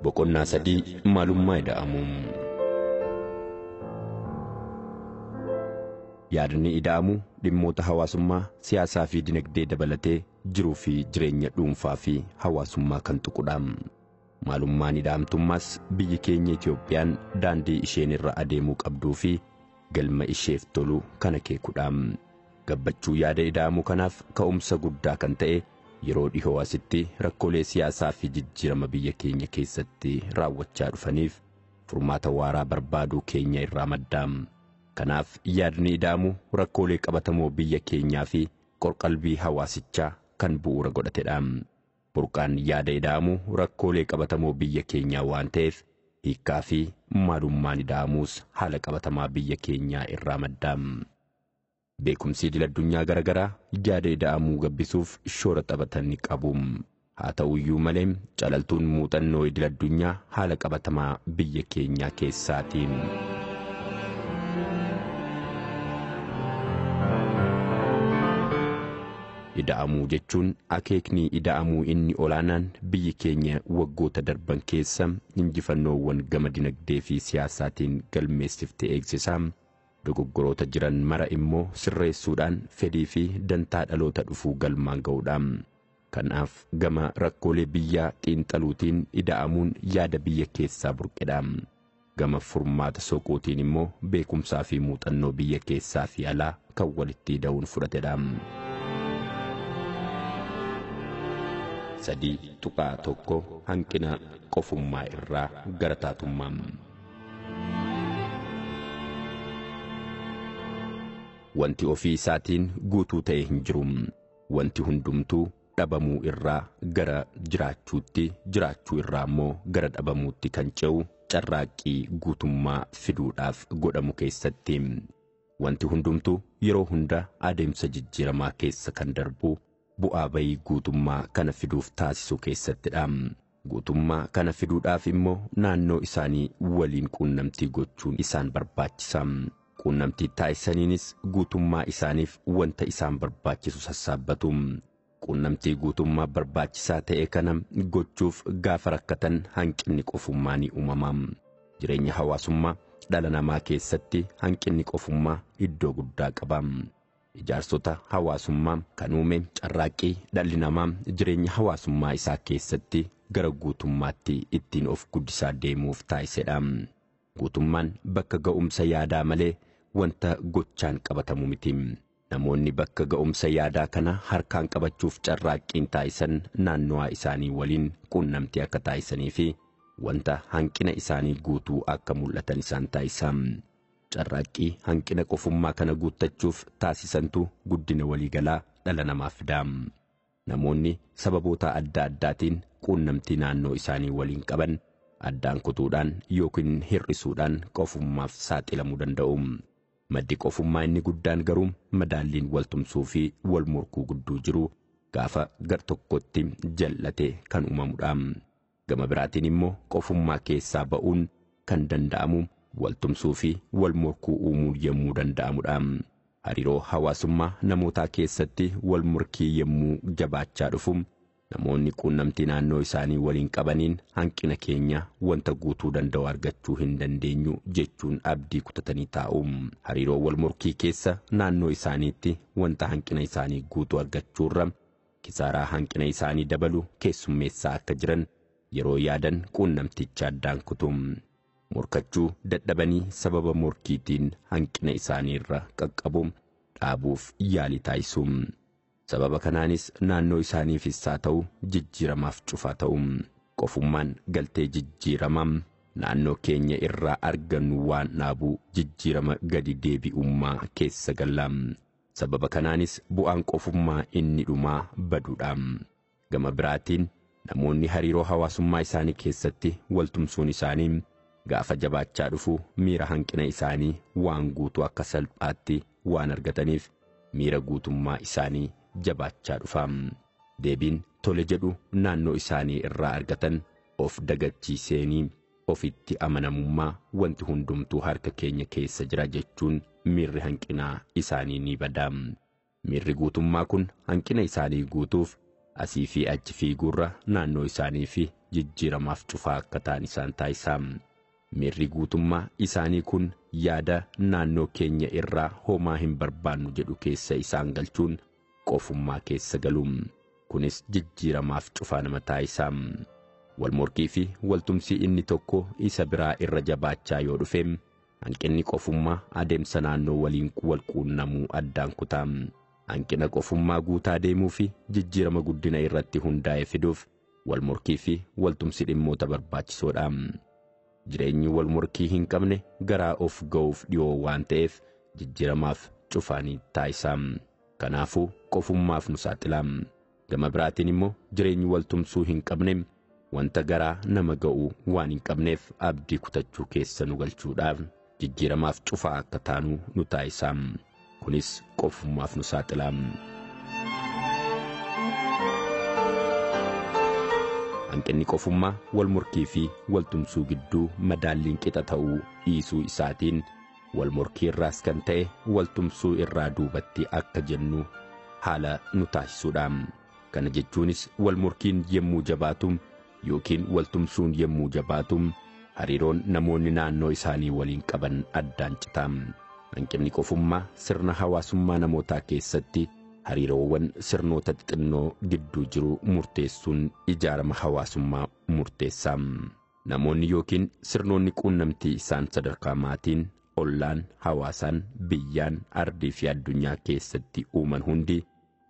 Boqonnaa 3 maalummaa ida'amuu. Yaadni ida'amuu dhimmoota hawaasummaa, siyaasaa fi dinagdee dabalatee jiruu fi jireenya dhuunfaa fi hawaasummaa kan tuqudha. Maalummaan ida'amtummaas biyyi keenya Itoophiyaan daandii isheen irra adeemuu qabduu fi galma isheef tolu kan akeekudha. Gabbachuu yaada ida'amuu kanaaf ka'umsa guddaa kan ta'e yeroo dhihoo asitti rakkoolee siyaasaa fi jijjiirama biyya keenya keessatti raawwachaa dhufaniif furmaata waaraa barbaaduu keenya irraa madda. Kanaaf yaadni ida'amuu rakkoolee qabatamoo biyya keenyaa fi qorqalbii hawaasichaa kan bu'uura godhatedha. Burqaan yaada ida'amuu rakkoolee qabatamoo biyya keenyaa waan ta'eef hiikkaa fi maalummaan ida'amuus haala qabatamaa biyya keenyaa irraa madda. Beekumsi idil addunyaa garaagaraa yaada ida'amuu gabbisuuf shoora taphatan ni qabu. Haa ta'uyyuu malee calaltuun muuxannoo idil addunyaa haala qabatamaa biyya keenyaa keessaatiin. Ida'amuu jechuun akeekni ida'amuu inni olaanaan biyyi keenya waggoota darban keessa injifannoowwan gama dinagdee fi siyaasaatiin galmeessifte eegsisaa. Dogoggoroota jiran mara immoo sirreessuudhaan fedhii fi dantaa dhaloota dhufuu galmaan ga'uudha. Kanaaf gama rakkoolee biyyaa xiinxaluutiin ida'amuun yaada biyya keessaa burqedha. Gama furmaata soquutiin immoo beekumsaa fi muuxannoo biyya keessaa fi alaa kan walitti ida'uun fudhatedha. 3.1 Hanqina qofummaa irraa gara taatummaa. Wanti ofii isaatiin guutuu ta'e hin jiru. Wanti hundumtuu dhabamuu irraa gara jiraachuutti, jiraachuu irraa immoo gara dhabamuutti kan ce'u carraaqqii guutummaa fiduudhaaf godhamu keessatti. Wanti hundumtuu yeroo hunda adeemsa jijjiiramaa keessa kan darbu bu'aa bayii guutummaa kana fiduuf taasisu keessattidha. Guutummaa kana fiduudhaaf immoo naannoo isaanii waliin quunnamtii gochuun isaan barbaachisa. Quunnamtii taasisaniinis guutummaa isaaniif wanta isaan barbaachisu sassaabbatu. Quunnamtii guutummaa barbaachisaa ta'e kana gochuuf gaafa rakkatan hanqinni qofummaa ni uumama. Jireenya hawaasummaa dhala namaa keessatti hanqinni qofummaa iddoo guddaa qaba. Ijaarsota hawaasummaa kan uume carraaqqii dhalli namaa jireenya hawaasummaa isaa keessatti gara guutummaatti ittiin of guddisaa deemuuf taasisedha. Guutummaan bakka ga'umsa yaadaa malee wanta gochaan qabatamu miti. Namoonni bakka ga'umsa yaadaa kana harkaan qabachuuf carraaqqiin taasisan naannawaa isaanii waliin quunnamtii akka taasisanii fi wanta hanqina isaanii guutuu akka mul'atan isaan taasisa. Carraaqqii hanqina qofummaa kana guuttachuuf taasisantu guddina waliigalaa dhala namaa fida. Namoonni sababoota adda addaatiin quunnamtii naannoo isaanii waliin qaban addaan kutuudhaan yookiin hir'isuudhaan qofummaaf saaxilamuu danda'u. Maddi qofummaa inni guddaan garuu madaalliin waltumsuu fi wal morkuu gidduu jiru gaafa gar tokkotti jal'ate kan uumamudha. Gama biraatiin immoo qofummaa keessaa ba'uun kan danda'amu waltumsuu fi wal morkuu uumuun yommuu danda'amudha. Hariiroo hawaasummaa namootaa keessatti wal morkii yommuu jabaachaa dhufu namoonni quunnamtii naannoo isaanii waliin qabaniin hanqina keenya wanta guutuu danda'u argachuu hin dandeenyu jechuun abdii kutatanii taa'u. Hariiroo wal morkii keessa naannoo isaaniitti wanta hanqina isaanii guutuu argachuurra kisaaraa hanqina isaanii dabalu keessummeessaa akka jiran yeroo yaadan quunnamticha addaan kutu. Morkachuu dadhabanii sababa morkiitiin hanqina isaanii irra qaqqabu dhaabuuf yaalii taasisu. Sababa kanaanis naannoo isaaniifis haa ta'u jijjiiramaaf cufaa ta'u. Qofummaan galtee jijjiiramaa naannoo keenya irraa argannu waan dhaabuu jijjiirama gadi deebi'ummaa keessa galla. Sababa kanaanis bu'aan qofummaa inni dhumaa baduudha. Gama biraatiin namoonni hariiroo hawaasummaa isaanii keessatti waltumsuun isaanii gaafa jabaachaa dhufu miira hanqina isaanii waan guutuu akka salphaatti waan argataniif miira guutummaa isaanii jabaachaa dhufa. Deebiin tole jedhu naannoo isaanii irraa argatan of dagachiiseenii ofitti amanamummaa wanti hundumtuu harka keenya keessa jira jechuun miirri hanqinaa isaanii ni bada. Miirri guutummaa kun hanqina isaanii guutuuf asii fi achi fiiguurra naannoo isaanii fi jijjiiramaaf cufaa akka ta'an isaan taasisa. Miirri guutummaa isaanii kun yaada naannoo keenya irraa homaa hin barbaannu jedhu keessa isaan galchuun qofummaa keessa galu. Kunis jijjiiramaaf cufaa nama taasisa. Walmorkii fi waltumsii inni tokko isa biraa irra jabaachaa yoo dhufe hanqinni qofummaa adeemsa naannoo waliin wal quunnamuu addaan kuta. Hanqina qofummaa guutaa deemuu fi jijjiirama guddina irratti hundaa'e fiduuf walmorkii fi waltumsi dhimmoota barbaachisoodha. Jireenyi walmorkii hin qabne garaa of ga'uuf dhiyoo waan ta'eef jijjiiramaaf cufaa ni taasisa. Kanaafuu qofummaaf nu saaxila. Gama biraatiin immoo jireenyi waltumsuu hin qabne wanta garaa nama ga'u waan hin qabneef abdii kutachuu keessa nu galchuudhaaf jijjiiramaaf cufaa akka taanu nu taasisa. Kunis qofummaaf nu saaxila. Hanqinni qofummaa wal morkii fi wal tumsuu gidduu madaalliin qixa ta'uu dhiisuu isaatiin wal morkii irraas kan ta'e wal tumsuu irraa duubatti akka jennu haala nu taasisuudha. Kana jechuunis wal morkiin yemmuu jabaatu yookiin wal tumsuun yemmuu jabaatu hariiroon namoonni naannoo isaanii waliin qaban addaan cita. Hanqinni qofummaa sirna hawaasummaa namootaa keessatti hariiroowwan sirnoota xixinnoo gidduu jiru murteessuun ijaarama hawaasummaa murteessa. Namoonni yookiin sirnoonni quunnamtii isaan sadarkaa maatiin, ollaan, hawaasaan, biyyaan, ardii fi addunyaa keessatti uuman hundi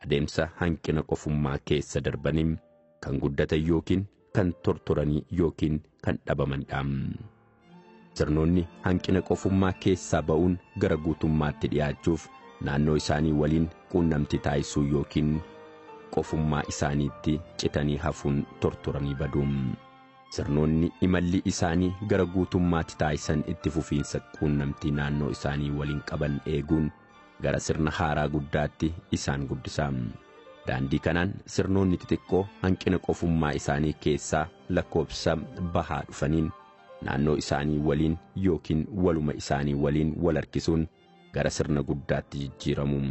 adeemsa hanqina qofummaa keessa darbanii kan guddatan yookiin kan tortoranii yookiin kan dhabamanidha. Sirnoonni hanqina qofummaa keessaa ba'uun gara guutummaatti dhiyaachuuf naannoo isaanii waliin quunnamtii taasisuu yookiin qofummaa isaaniitti citanii hafuun tortoranii badu. Sirnoonni imalli isaanii gara guutummaatti taasisan itti fufiinsa quunnamtii naannoo isaanii waliin qaban eeguun gara sirna haaraa guddaatti isaan guddisa. Daandii kanaan sirnoonni xixiqqoo hanqina qofummaa isaanii keessaa lakkoobsa bahaa dhufaniin naannoo isaanii waliin yookiin waluma isaanii waliin wal harkisuun gara sirna guddaatti jijjiiramu.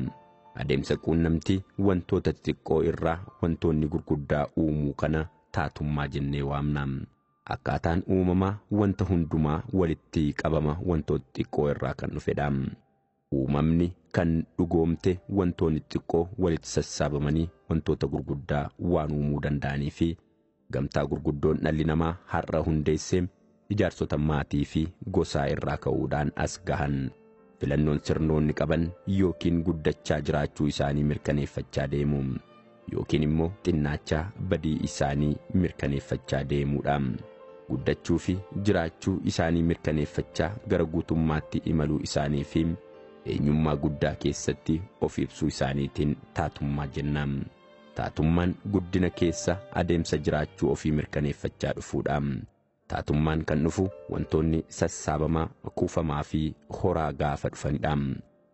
Adeemsa quunnamtii wantoota xixiqqoo irraa wantoonni gurguddaa uumuu kana taatummaa jennee waamna. Akkaataan uumamaa wanta hundumaa walitti qabama wantoota xixiqqoo irraa kan dhufedha. Uumamni kan dhugoomte wantoonni xixiqqoo walitti sassaabamanii wantoota gurguddaa waan uumuu danda'anii fi gamtaa gurguddoon dhalli namaa har'a hundeesse ijaarsota maatii fi gosaa irraa ka'uudhaan as gahan. Filannoon sirnoonni qaban yookiin guddachaa jiraachuu isaanii mirkaneeffachaa deemu yookiin immoo xinnaachaa badii isaanii mirkaneeffachaa deemuudha. Guddachuu fi jiraachuu isaanii mirkaneeffachaa gara guutummaatti imaluu isaanii fi eenyummaa guddaa keessatti of ibsuu isaaniitiin taatummaa jenna. Taatummaan guddina keessa adeemsa jiraachuu ofii mirkaneeffachaa dhufuudha. Taatummaan kan dhufu wantoonni sassaabamaa, kuufamaa fi horaa gaafa dhufanidha.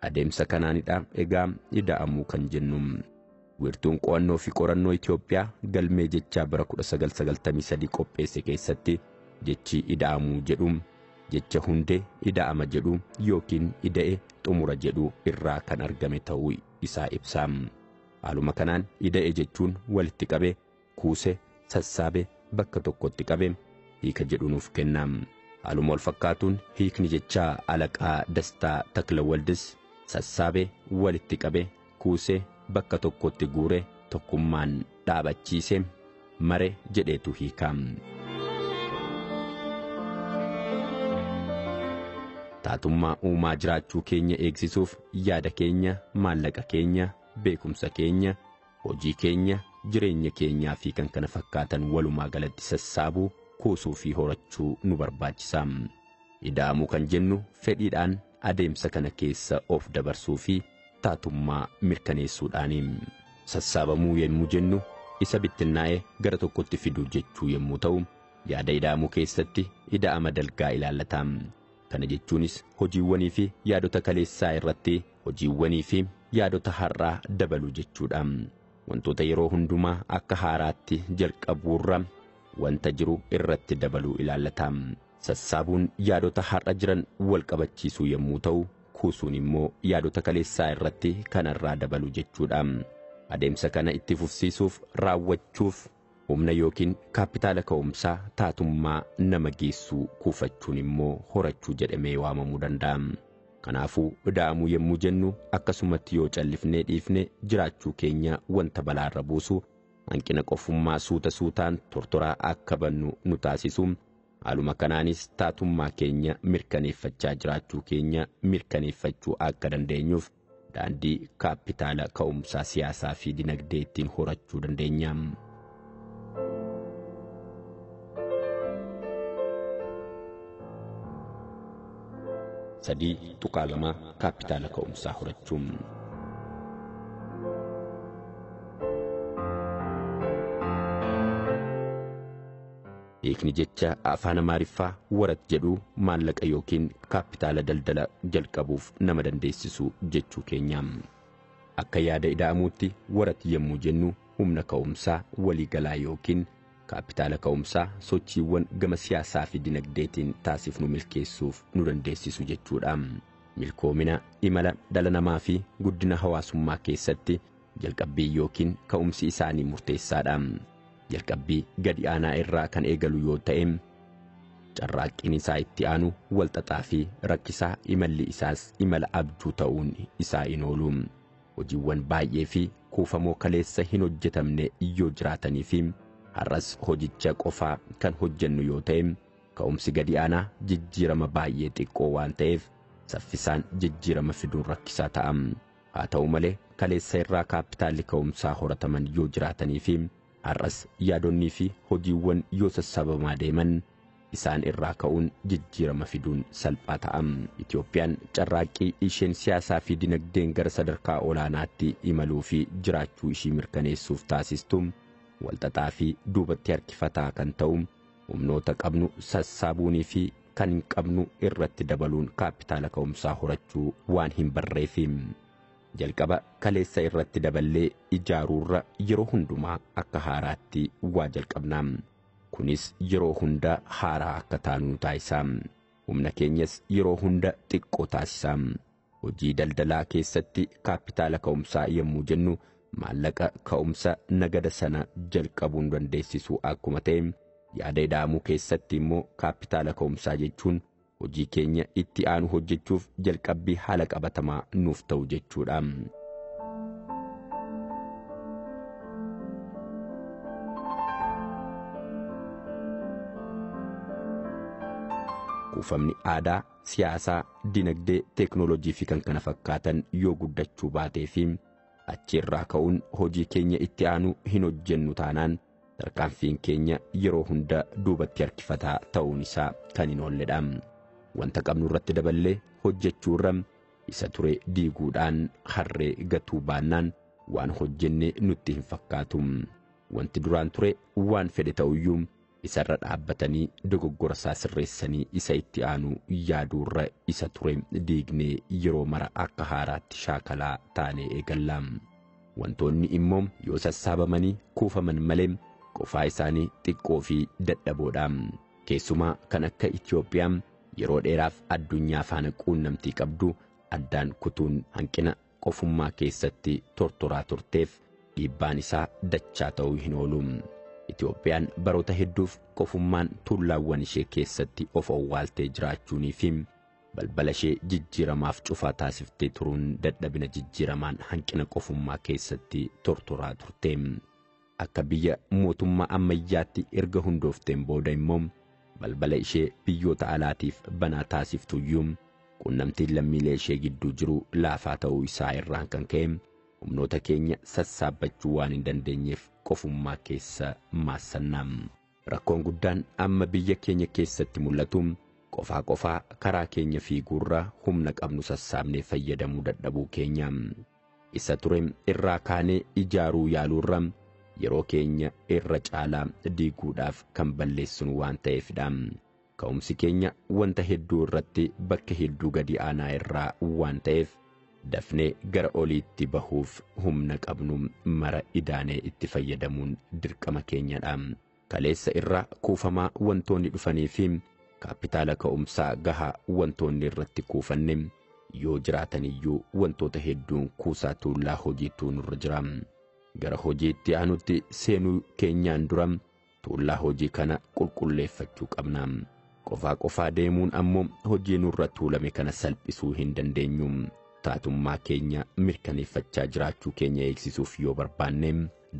Adeemsa kanaanidha egaa ida'amuu kan jennu. Wiirtuun qo'annoo fi qorannoo Itoophiyaa galmee jechaa bara 1993 qopheesse keessatti jechi ida'amuu jedhu jecha hundee ida'ama jedhu yookiin ida'e xumura jedhu irraa kan argame ta'uu isaa ibsa. Haaluma kanaan ida'e jechuun walitti qabe, kuuse, sassaabe, bakka tokkotti qabe hiika jedhu nuuf kenna. Haaluma wal fakkaatuun hiikni jechaa Alaqaa Dastaa Taklawaldis sassaabe, walitti qabe, kuuse, bakka tokkotti guure, tokkummaan dhaabachiise, mare jedheetu hiika. Taatummaa uumaa jiraachuu keenya eegsisuuf yaada keenya, maallaqa keenya, beekumsa keenya, hojii keenya, jireenya keenyaa fi kan kana fakkaatan walumaa galatti sassaabuu, kuusuu fi horachuu nu barbaachisa. Ida'amuu kan jennu fedhiidhaan adeemsa kana keessa of dabarsuu fi taatummaa mirkaneessuudhaani. Sassaabamuu yommuu jennu isa bittinnaa'ee gara tokkotti fiduu jechuu yommuu ta'u, yaada ida'amuu keessatti ida'ama dalgaa ilaallata. Kana jechuunis hojiiwwanii fi yaadota kaleessaa irratti hojiiwwanii fi yaadota har'aa dabaluu jechuudha. Wantoota yeroo hundumaa akka haaraatti jalqabuurra wanta jiru irratti dabaluu ilaallata. Sassaabuun yaadota har'a jiran wal qabachiisuu yommuu ta'u, kuusuun immoo yaadota kaleessaa irratti kanarraa dabaluu jechuudha. Adeemsa kana itti fufsiisuuf raawwachuuf Humna yookiin kaapitaala ka'umsaa taatummaa nama geessuu kuufachuun immoo horachuu jedhamee waamamuu danda'a. Kanaafuu ida'amuu yommuu jennu akkasumatti yoo callifnee dhiifne jiraachuu keenya wanta balaarra buusu, hanqina qofummaa suuta suutaan tortoraa akka bannu nu taasisu, haaluma kanaanis taatummaa keenya mirkaneeffachaa jiraachuu keenya mirkaneeffachuu akka dandeenyuuf daandii kaapitaala ka'umsaa siyaasaa fi dinagdee ittiin horachuu dandeenya. 3.2 Kaapitaala ka'umsaa horachuun. Hiikni jecha afaan Amaariffaa warat jedhu maallaqa yookiin kaapitaala daldala jalqabuuf nama dandeessisu jechuu keenya. Akka yaada ida'amuutti warat yommuu jennu humna ka'umsaa waliigalaa yookiin kaapitaala ka'umsaa sochiiwwan gama siyaasaa fi dinagdeetiin taasifnu milkeessuuf nu dandeessisu jechuudha. Milkoomina imala dhala namaa fi guddina hawaasummaa keessatti jalqabbii yookiin ka'umsi isaanii murteessaadha. Jalqabbii gadi aanaa irraa kan eegalu yoo ta'e, carraaqqiin isaa itti aanu walxaxaa fi rakkisaa, imalli isaas imala abjuu ta'uun isaa hin oolu. Hojiiwwan baay'ee fi kuufamoo kaleessa hin hojjetamne yoo jiraatanii fi har'as hojicha qofaa kan hojjennu yoo ta'e, ka'umsi gadi aanaa jijjiirama baay'ee xiqqoo waan ta'eef saffisaan jijjiirama fiduun rakkisaa ta'a. Haa ta'u malee kaleessa irraa kaapitaalli ka'umsaa horataman yoo jiraatanii fi har'as yaadonnii fi hojiiwwan yoo sassaabamaa deeman isaan irraa ka'uun jijjiirama fiduun salphaa ta'a. Itoophiyaan carraaqqii isheen siyaasaa fi dinagdeen gara sadarkaa olaanaatti imaluu fi jiraachuu ishii mirkaneessuuf taasistu walxaxaa fi duubatti harkifataa kan ta'u humnoota qabnu sassaabuunii fi kan hin qabnu irratti dabaluun kaapitaala ka'umsaa horachuu waan hin barreefi. Jalqaba kaleessa irratti daballee ijaaruurra yeroo hundumaa akka haaraatti waa jalqabna. Kunis yeroo hunda haaraa akka taanu nu taasisa. Humna keenyas yeroo hunda xiqqoo taasisa. Hojii daldalaa keessatti kaapitaala ka'umsaa yommuu jennu maallaqa ka'umsa nagada sana jalqabuu nu dandeessisu akkuma ta'e, yaada ida'amuu keessatti immoo kaapitaala ka'umsaa jechuun hojii keenya itti aanu hojjechuuf jalqabbii haala qabatamaa nuuf ta'u jechuudha. Kuufamni aadaa, siyaasaa, dinagdee, teeknooloojii fi kan kana fakkaatan yoo guddachuu baatee fi achi irraa ka'uun hojii keenya itti aanu hin hojjennu taanaan tarkaanfiin keenya yeroo hunda duubatti harkifataa ta'uun isaa kan hin oolledha. Wanta qabnu irratti daballee hojjechuurra isa ture diiguudhaan harree gatuu baannaan waan hojjenne nutti hin fakkaatu. Wanti duraan ture waan fedhe ta'uyyuu isarra dhaabbatanii dogoggora isaa sirreessanii isa itti aanu yaaduurra isa ture diignee yeroo mara akka haaraatti shaakalaa taanee eegalla. Wantoonni immoo yoo sassaabamanii kuufaman malee qofaa isaanii xiqqoo fi dadhaboodha. Keessumaa kan akka Itoophiyaa yeroo dheeraaf addunyaa faana quunnamtii qabdu addaan kutuun hanqina qofummaa keessatti tortoraa turteef dhiibbaan isaa dachaa ta'uu hin oolu. Itoophiyaan baroota hedduuf qofummaan tuullaawwan ishee keessatti of owwaaltee jiraachuunii fi balbala ishee jijjiiramaaf cufaa taasiftee turuun dadhabina jijjiiramaan hanqina qofummaa keessatti tortoraa turte. Akka biyya mootummaa ammayyaatti erga hundoofteen booda immoo balbala ishee biyyoota alaatiif banaa taasiftuyyuu quunnamtiin lammiilee ishee gidduu jiru laafaa ta'uu isaa irraan kan ka'e humnoota keenya sassaabbachuu waan hin dandeenyeef qofummaa keessa maassannaa. Rakkoon guddaan amma biyya keenya keessatti mul'atu qofaa qofaa karaa keenya fiiguurra humna qabnu sassaabnee fayyadamuu dadhabuu keenya. Isa ture irraa kaanee ijaaruu yaaluurra yeroo keenya irra caalaa diiguudhaaf kan balleessinu waan ta'eefidha. Ka'umsi keenya wanta hedduu irratti bakka hedduu gadi aanaa irraa waan ta'eef dafnee gara oliitti bahuuf humna qabnu mara idaanee itti fayyadamuun dirqama keenyadha. Kaleessa irraa kuufamaa wantoonni dhufanii fi kaapitaala ka'umsaa gahaa wantoonni irratti kuufanne yoo jiraatan iyyuu wantoota hedduun kuusaa tuullaa hojiitu nurra jira. Gara hojii itti aanutti seenuu keenyaan dura tuullaa hojii kana qulqulleeffachuu qabna. Qofaa qofaa deemuun ammoo hojii nurra tuulame kana salphisuu hin dandeenyu. Taatummaa keenya mirkaneeffachaa jiraachuu keenya eegsisuuf yoo barbaanne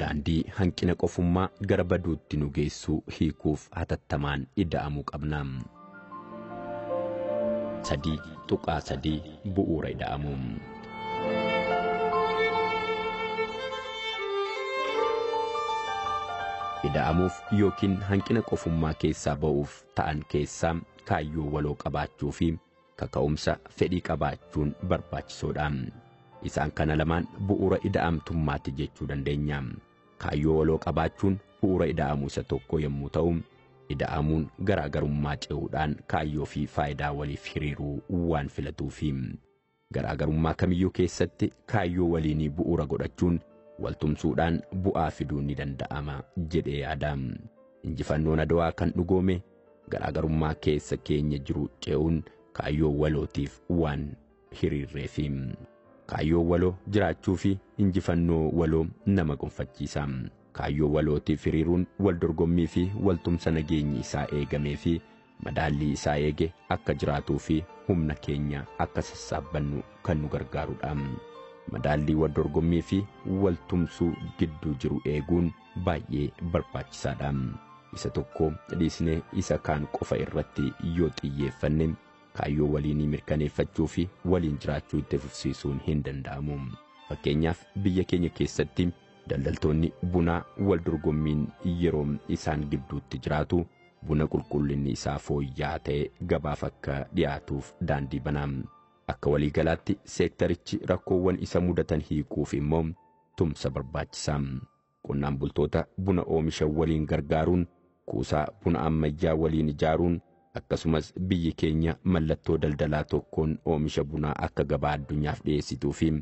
daandii hanqina qofummaa gara baduutti nu geessuu hiikuuf hatattamaan ida'amuu qabna. 3.3 Bu'uura ida'amuu. Ida'amuuf yookiin hanqina qofummaa keessaa ba'uuf ta'an keessaa kaayyoo waloo qabaachuu fi kaka'umsa fedhii qabaachuun barbaachisoodha. Isaan kana lamaan bu'uura ida'amtummaatti jechuu dandeenya. Kaayyoo waloo qabaachuun bu'uura ida'amuu isa tokko yommuu ta'u, ida'amuun garaagarummaa ce'uudhaan kaayyoo fi faayidaa waliif hiriiruu waan filatuufi. Garaagarummaa kamiyyuu keessatti kaayyoo waliinii bu'uura godhachuun waltumsuudhaan bu'aa fiduun ni danda'ama jedhee yaada. Injifannoon Adwaa kan dhugoome garaagarummaa keessa keenya jiru ce'uun kaayyoo walootiif waan hiriirreefi. Kaayyoo waloo jiraachuu fi injifannoo waloo nama gonfachiisa. Kaayyoo walootiif hiriiruun wal dorgommii fi waltumsa nageenyi isaa eegamee fi madaallii isaa eege akka jiraatuu fi humna keenya akka sassaabbannu kan nu gargaarudha. Madaallii wal dorgommii fi waltumsuu gidduu jiru eeguun baay'ee barbaachisaadha. Isa tokko dhiisnee isa kaan qofa irratti yoo xiyyeeffanne kaayyoo waliinii mirkaneeffachuu fi waliin jiraachuu itti fufsiisuun hin danda'amu. Fakkeenyaaf biyya keenya keessatti daldaltoonni bunaa wal dorgommiin yeroo isaan gidduutti jiraatu buna qulqullinni isaa fooyya'aa ta'e gabaaf akka dhiyaatuuf daandii bana. Akka waliigalaatti seektarichi rakkoowwan isa mudatan hiikuuf immoo tumsa barbaachisa. Qonnaan bultoota buna oomishan waliin gargaaruun, kuusaa buna ammayyaa waliin ijaaruun, akkasumas biyyi keenya mallattoo daldalaa tokkoon oomisha bunaa akka gabaa addunyaaf dhiyeessituu fi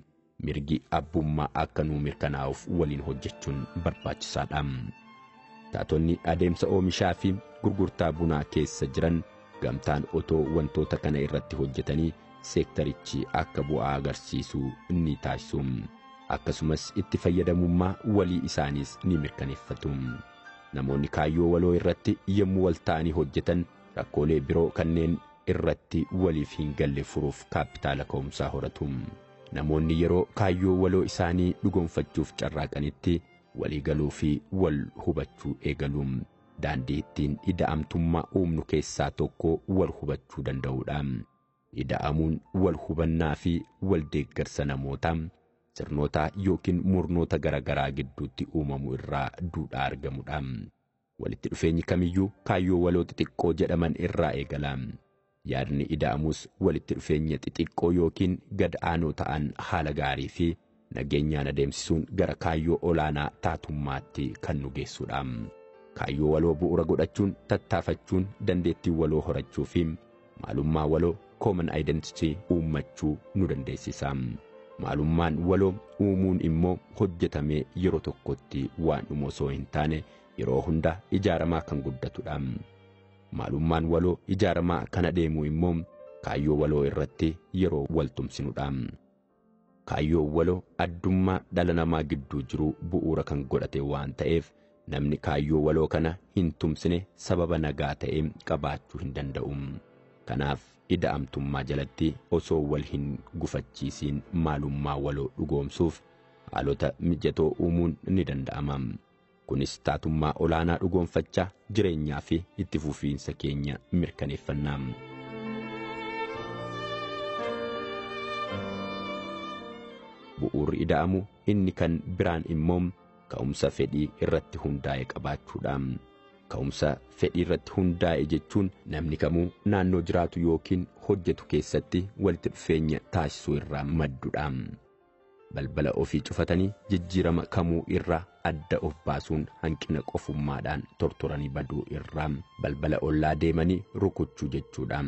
mirgi abbummaa akka nuu mirkanaa'uuf waliin hojjechuun barbaachisaadha. Taatonni adeemsa oomishaa fi gurgurtaa bunaa keessa jiran gamtaan otoo wantoota kana irratti hojjetanii seektarichi akka bu'aa agarsiisu ni taasisu. Akkasumas itti fayyadamummaa walii isaaniis ni mirkaneeffatu. Namoonni kaayyoo waloo irratti yommuu wal ta'anii hojjetan rakkoolee biroo kanneen irratti waliif hin galle furuuf kaapitaala ka'umsaa horatu. Namoonni yeroo kaayyoo waloo isaanii dhugoomfachuuf carraaqanitti walii galuu fi wal hubachuu eegalu. Daandii ittiin ida'amtummaa uumnu keessaa tokko wal hubachuu danda'uudha. Ida'amuun wal hubannaa fi wal deeggarsa namootaa sirnoota yookiin murnoota garaagaraa gidduutti uumamu irraa duudhaa argamudha. Walitti dhufeenyi kamiyyuu kaayyoo waloo xixiqqoo jedhaman irraa eegala. Yaadni ida'amus walitti dhufeenya xixiqqoo yookiin gad aanoo ta'an haala gaarii fi nageenyaan adeemsisuun gara kaayyoo olaanaa taatummaatti kan nu geessudha. Kaayyoo waloo bu'uura godhachuun tattaafachuun dandeettii waloo horachuu fi maalummaa waloo common identity uummachuu nu dandeessisa. Maalummaan waloo uumuun immoo hojjetamee yeroo tokkotti waan dhumu osoo hin taane yeroo hunda ijaaramaa kan guddatudha. Maalummaan waloo ijaaramaa kana deemu immoo kaayyoo waloo irratti yeroo wal tumsinudha. Kaayyoo waloo addummaa dhala namaa gidduu jiru bu'uura kan godhate waan ta'eef namni kaayyoo waloo kana hin tumsine sababa nagaa ta'e qabaachuu hin danda'u. Kanaaf ida'amtummaa jalatti osoo wal hin gufachiisiin maalummaa waloo dhugoomsuuf haalota mijatoo uumuun ni danda'ama. Kunis taatummaa olaanaa dhugoomfachaa jireenyaa fi itti fufiinsa keenya mirkaneeffanna. Bu'uurri ida'amu inni kan biraan immoo ka'umsa fedhii irratti hundaa'e qabaachuudha. Ka'umsa fedhii irratti hundaa'e jechuun namni kamuu naannoo jiraatu yookiin hojjetu keessatti walitti dhufeenya taasisuu irraa maddudha. Balbala ofii cufatanii jijjiirama kamuu irraa adda of baasuun hanqina qofummaadhaan tortoranii baduu irraa balbala ollaa deemanii rukuchuu jechuudha.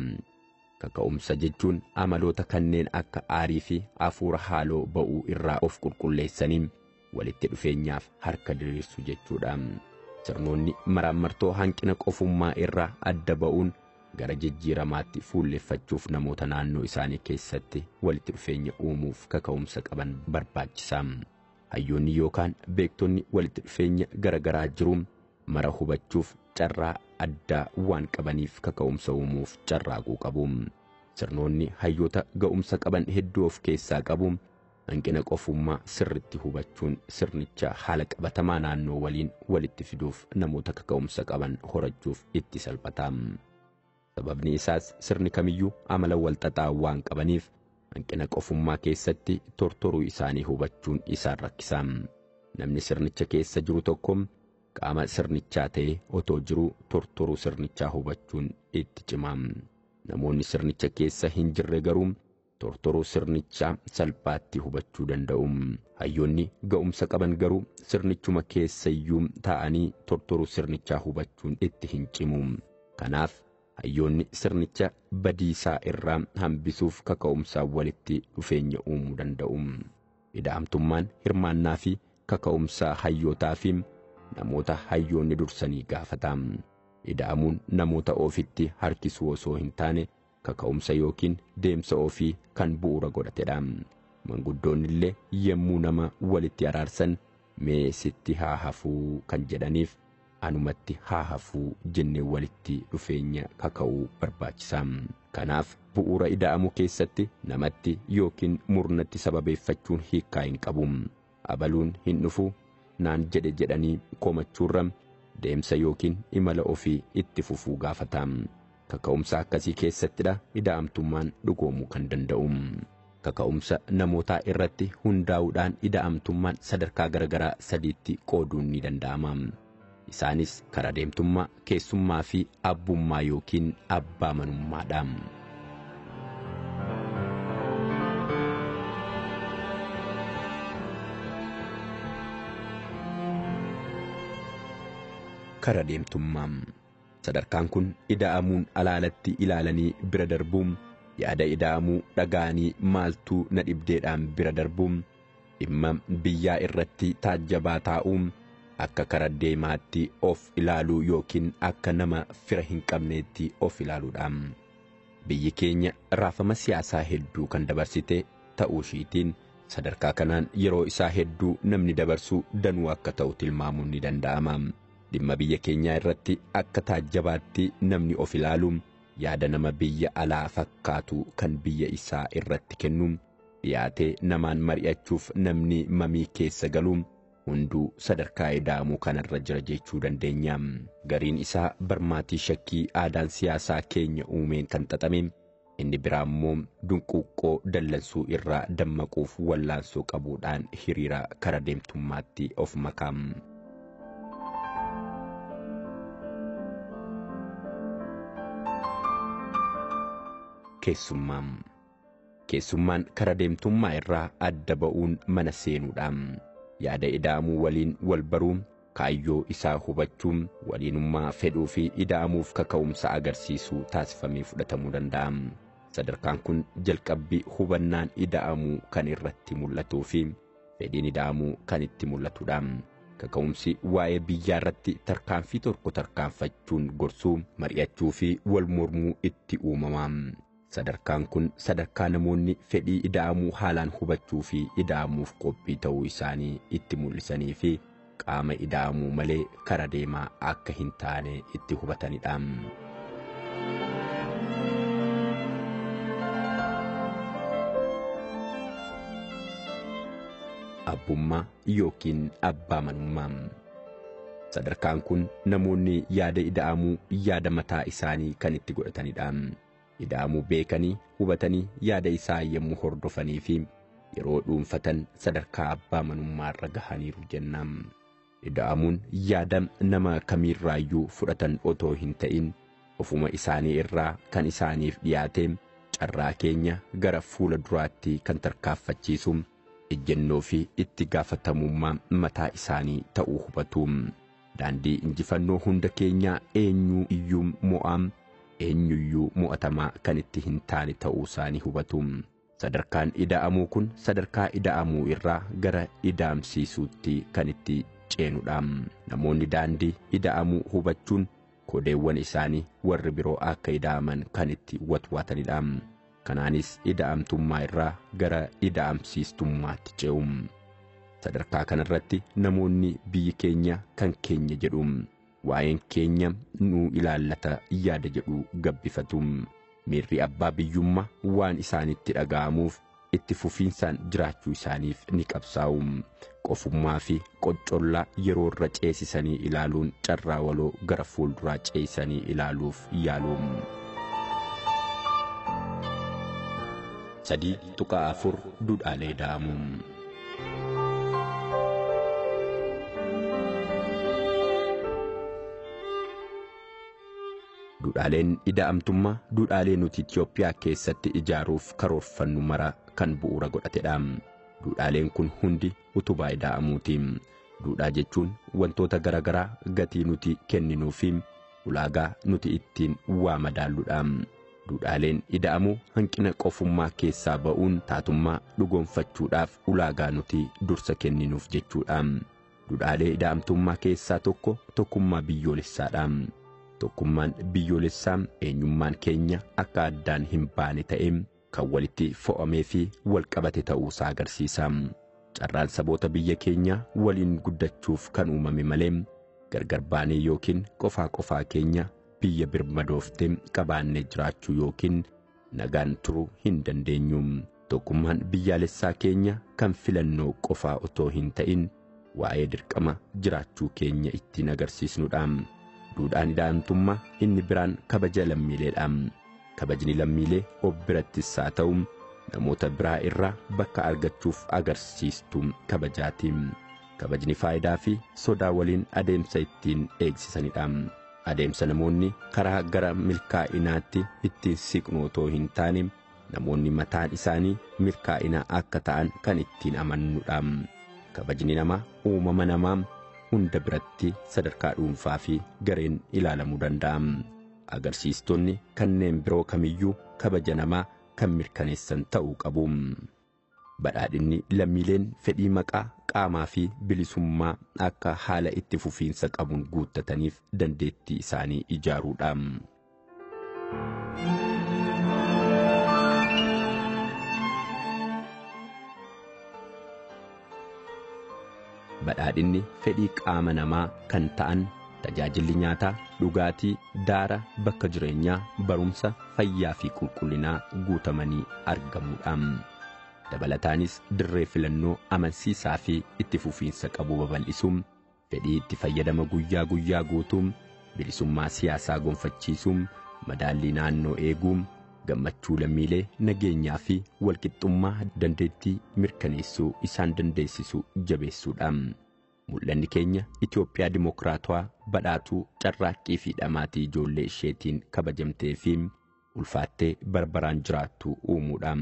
Kaka'umsa jechuun amaloota kanneen akka aarii fi hafuura haaloo ba'uu irraa of qulqulleessanii walitti dhufeenyaaf harka diriirsuu jechuudha. Sirnoonni maraammartoo hanqina qofummaa irraa adda ba'uun gara jijjiiramaatti fuulleffachuuf namoota naannoo isaanii keessatti walitti dhufeenya uumuuf kaka'umsa qaban barbaachisa. Hayyoonni yookaan beektonni walitti dhufeenya garagaraa jiru mara hubachuuf carraa addaa waan qabaniif kaka'umsa uumuuf carraaquu qabu. Sirnoonni hayyoota ga'umsa qaban hedduu of keessaa qabu. Hanqina qofummaa sirritti hubachuun sirnicha haala qabatamaa naannoo waliin walitti fiduuf namoota kaka'umsa qaban horachuuf itti salphata. Sababni isaas sirni kamiyyuu amala walxaxaa waan qabaniif hanqina qofummaa keessatti tortoruu isaanii hubachuun isaan rakkisa. Namni sirnicha keessa jiru tokko qaama sirnichaa ta'ee otoo jiruu tortoruu sirnichaa hubachuun itti cima. Namoonni sirnicha keessa hin jirre garuu tortoruu sirnichaa salphaatti hubachuu danda'u. Hayyoonni ga'umsa qaban garuu sirnichuma keessa iyyuu taa'anii tortoruu sirnichaa hubachuun itti hin cimu. Kanaaf hayyoonni sirnicha badiisaa irraa hambisuuf kaka'umsaan walitti dhufeenya uumuu danda'u. Ida'amtummaan hirmaannaa fi kaka'umsa hayyootaa fi namoota hayyoonni dursanii gaafata. Ida'amuun namoota ofitti harkisuu osoo hin taane kaka'umsa yookiin deemsa ofii kan bu'uura godhatedha. Manguddoonni illee yemmuu nama walitti araarsan mee sitti haa hafuu kan jedhaniif anumatti haa hafuu jennee walitti dhufeenya kaka'uu barbaachisa. Kanaaf bu'uura ida'amuu keessatti namatti yookiin murnatti sababeeffachuun hiikkaa hin qabu. Abaluun hin dhufu naan jedhe jedhanii komachuurra deemsa yookiin imala ofii itti fufuu gaafata. Kaka'umsa akkasii keessattidha ida'amtummaan dhugoomuu kan danda'u. Kaka'umsa namootaa irratti hundaa'uudhaan ida'amtummaan sadarkaa garagaraa sadiitti qooduun ni danda'ama. Isaanis karaa deemtummaa, keessummaa fi abbummaa yookiin abbaa manummaadha. Karaa deemtummaa. Sadarkaan kun ida'amuun alaalatti ilaalanii bira darbuun, yaada ida'amuu dhaga'anii maaltu na dhibdeedhaan bira darbuun, dhimma biyyaa irratti taajjabaa taa'uun, akka kara deemaatti of ilaaluu yookiin akka nama fira hin qabneetti of ilaaluudha. Biyyi keenya raafama siyaasaa hedduu kan dabarsite ta'uu ishiitiin sadarkaa kanaan yeroo isaa hedduu namni dabarsu danuu akka ta'u tilmaamuun ni danda'ama. Dhimma biyya keenyaa irratti akka taajjabaatti namni of ilaalu yaada nama biyya alaa fakkaatu kan biyya isaa irratti kennu dhiyaatee namaan mari'achuuf namni mamii keessa galu hunduu sadarkaa ida'amuu kanarra jira jechuu dandeenya. Gariin isaa barmaatii shakkii aadaan siyaasaa keenya uumeen kan xaxame, inni biraa immoo dunquuqqoo dallansuu irraa dammaquuf wallaansoo qabuudhaan hiriira kara deemtummaatti of makaa. Keessummaa. Keessummaan kara deemtummaa irraa adda ba'uun mana seenuudha. Yaada ida'amuu waliin wal baruun, kaayyoo isaa hubachuun, waliinummaa fedhuu fi ida'amuuf kaka'umsa agarsiisuu taasifamee fudhatamuu danda'a. Sadarkaan kun jalqabbii hubannaan ida'amuu kan irratti mul'atuu fi fedhiin ida'amuu kan itti mul'atudha. Kaka'umsi waa'ee biyyaa irratti tarkaanfii tokko tarkaanfachuun gorsuu, mari'achuu fi wal mormuu itti uumama. Sadarkaan kun sadarkaa namoonni fedhii ida'amuu haalaan hubachuu fi ida'amuuf qophii ta'uu isaanii itti mul'isanii fi qaama ida'amuu malee kara deemaa akka hin taane itti hubatanidha. Abbummaa yookiin abbaa manummaa. Sadarkaan kun namoonni yaada ida'amuu yaada mataa isaanii kan itti godhatanidha. Ida'amuu beekanii hubatanii yaada isaa yommuu hordofanii fi yeroo dhuunfatan sadarkaa abbaa manummaa irra gahaniiru jenna. Ida'amuun yaada nama kamiirraayyuu fudhatan otoo hin ta'in ofuma isaanii irraa kan isaaniif dhiyaate carraa keenya gara fuula duraatti kan tarkaanfachiisu ejjennoo fi itti gaafatamummaa mataa isaanii ta'uu hubatu. Daandii injifannoo hunda keenyaa eenyu iyyuu mo'aa eenyuyyuu mo'atamaa kan itti hin taane ta'uu isaanii hubatu. Sadarkaan ida'amuu kun sadarkaa ida'amuu irraa gara ida'amsiisuutti kan itti ceenudha. Namoonni daandii ida'amuu hubachuun kodeewwan isaanii warri biroo akka ida'aman kan itti watwaatanidha. Kanaanis ida'amtummaa irraa gara ida'amsiistummaatti ce'u. Sadarkaa kanarratti namoonni biyyi keenya kan keenya jedhu, waa'een keenya nu ilaallata yaada jedhu gabbifatu. Miirri abbaa biyyummaa waan isaanitti dhaga'amuuf itti fufiinsaan jiraachuu isaaniif ni qabsaa'u. Qofummaa fi qoccollaa yeroo irra ceesisanii ilaaluun carraa waloo gara fuulduraa ceesisanii ilaaluuf yaalu. 3.4 Duudhaalee ida'amuu. Duudhaaleen ida'amtummaa duudhaalee nuti Itoophiyaa keessatti ijaaruuf karoorfannu mara kan bu'uura godhatedha. Duudhaaleen kun hundi utubaa ida'amuuti. Duudhaa jechuun wantoota garaagaraa gatii nuti kenninuu fi ulaagaa nuti ittiin waa madaalludha. Duudhaaleen ida'amuu hanqina qofummaa keessaa ba'uun taatummaa dhugoonfachuudhaaf ulaagaa nuti dursa kenninuuf jechuudha. Duudhaalee ida'amtummaa keessaa tokko tokkummaa biyyoolessaadha. Tokkummaan biyyoolessaa eenyummaan keenya akka addaan hin baane ta'ee kan walitti fo'amee fi wal qabate ta'uusaa agarsiisa. Carraan saboota biyya keenya waliin guddachuuf kan uumame malee gargar baanee yookiin qofaa qofaa keenya biyya birmadooftee qabaannee jiraachuu yookiin nagaan turuu hin dandeenyu. Tokkummaan biyyaalessaa keenya kan filannoo qofaa otoo hin ta'in waa'ee dirqama jiraachuu keenya ittiin agarsiisnudha. Duudhaan ida'amtummaa inni biraan kabaja lammiileedha. Kabajni lammiilee of birattis haa ta'u namoota biraa irraa bakka argachuuf agarsiistuu kabajaati. Kabajni faayidaa fi sodaa waliin adeemsa ittiin eegsisanidha. Adeemsa namoonni karaa gara milkaa'inaatti ittiin siqnu otoo hin taane namoonni mataan isaanii milkaa'ina akka ta'an kan ittiin amannudha. Kabajni namaa uumama namaa hunda biratti sadarkaa dhuunfaa fi gareen ilaalamuu danda'a. Agarsiistonni kanneen biroo kamiyyuu kabaja namaa kan mirkaneessan ta'uu qabu. Badhaadhinni lammiileen fedhii maqaa qaamaa fi bilisummaa akka haala itti fufiinsa qabuun guuttataniif dandeettii isaanii ijaaruudha. Badhaadhinni fedhii qaama namaa kan ta'an tajaajilli nyaataa, dhugaatii, daara, bakka jireenyaa, barumsa, fayyaa fi qulqullinaa guutamanii argamuudha. Dabalataanis dirree filannoo amansiisaa fi itti fufiinsa qabu babal'isuun, fedhii itti fayyadama guyyaa guyyaa guutuun, bilisummaa siyaasaa gonfachiisuun, madaallii naannoo eeguun, gammachuu lammiilee nageenyaa fi walqixxummaa dandeettii mirkaneessuu isaan dandeessisu jabeessuudha. Mul'anni keenya Itoophiyaa Dimokiraatawaa badhaatuu carraaqqii fi dhamaatii ijoollee isheetiin kabajamtee fi ulfaattee barbaraan jiraattu uumuudha.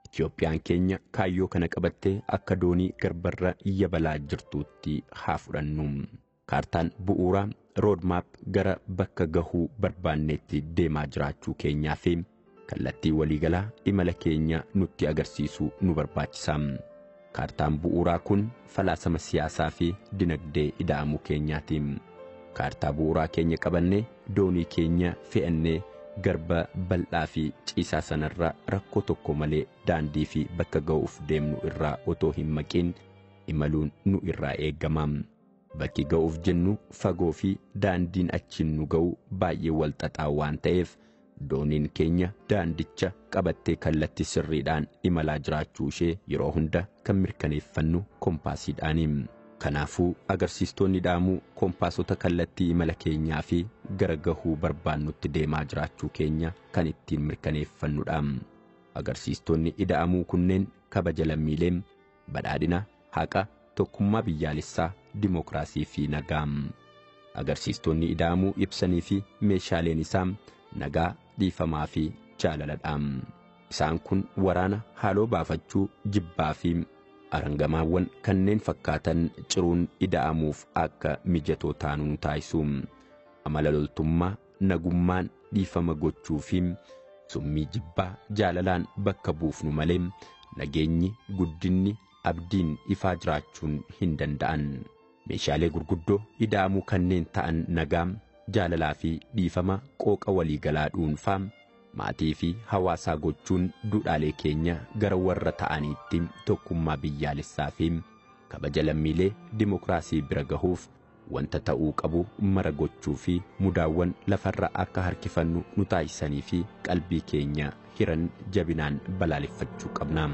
Itoophiyaan keenya kaayyoo kana qabattee akka doonii garbarra yabalaa jirtuutti haa fudhannu. Kaartaan bu'uuraa roodmaap gara bakka gahuu barbaanneetti deemaa jiraachuu keenyaa fi kallattii waliigalaa imala keenya nutti agarsiisu nu barbaachisa. Kaartaan bu'uuraa kun falaasama siyaasaa fi dinagdee ida'amuu keenyaati. Kaartaa bu'uuraa keenya qabannee doonii keenya fe'annee garba bal'aa fi ciisaa sanarra rakkoo tokko malee daandii fi bakka ga'uuf deemnu irraa otoo hin maqin imaluun nu irraa eegama. Bakki ga'uuf jennu fagoo fi daandiin achiin nu ga'u baay'ee wal xaxaa waan ta'eef dooniin keenya daandicha qabattee kallattii sirriidhaan imalaa jiraachuu ishee yeroo hunda kan mirkaneeffannu kompaasiidhaani. Kanaafuu agarsiistoonni dhaamuu kompaasota kallattii imala keenyaa fi gara gahuu barbaannutti deemaa jiraachuu keenya kan ittiin mirkaneeffannudha. Agarsiistoonni ida'amuu kunneen kabaja lammiilee, badhaadhina, haqa, tokkummaa biyyaalessaa, dimookiraasii fi nagaa. Agarsiistoonni ida'amuu ibsanii fi meeshaaleen isaa nagaa, dhiifamaa fi jaalaladha. Isaan kun waraana haaloo baafachuu, jibbaa fi arangamaawwan kanneen fakkaatan ciruun ida'amuuf akka mijatoo taanu nu taasisu. Amala loltummaa, nagummaan dhiifama gochuu fi summii jibbaa jaalalaan bakka buufnu malee nageenyi, guddinni, abdiin ifaa jiraachuun hin danda'an. Meeshaalee gurguddoo ida'amuu kanneen ta'an nagaa, jaalalaa fi dhiifama qooqa waliigalaa dhuunfaa maatii fi hawaasaa gochuun duudhaalee keenya gara warra ta'aniitti tokkummaa biyyaalessaa fi Kabaja lammiilee dimokiraasii bira gahuuf wanta ta'uu qabu mara gochuu fi mudaawwan lafarra akka harkifannu nu taasisanii fi qalbii keenya hiran jabinaan balaaleffachuu qabna.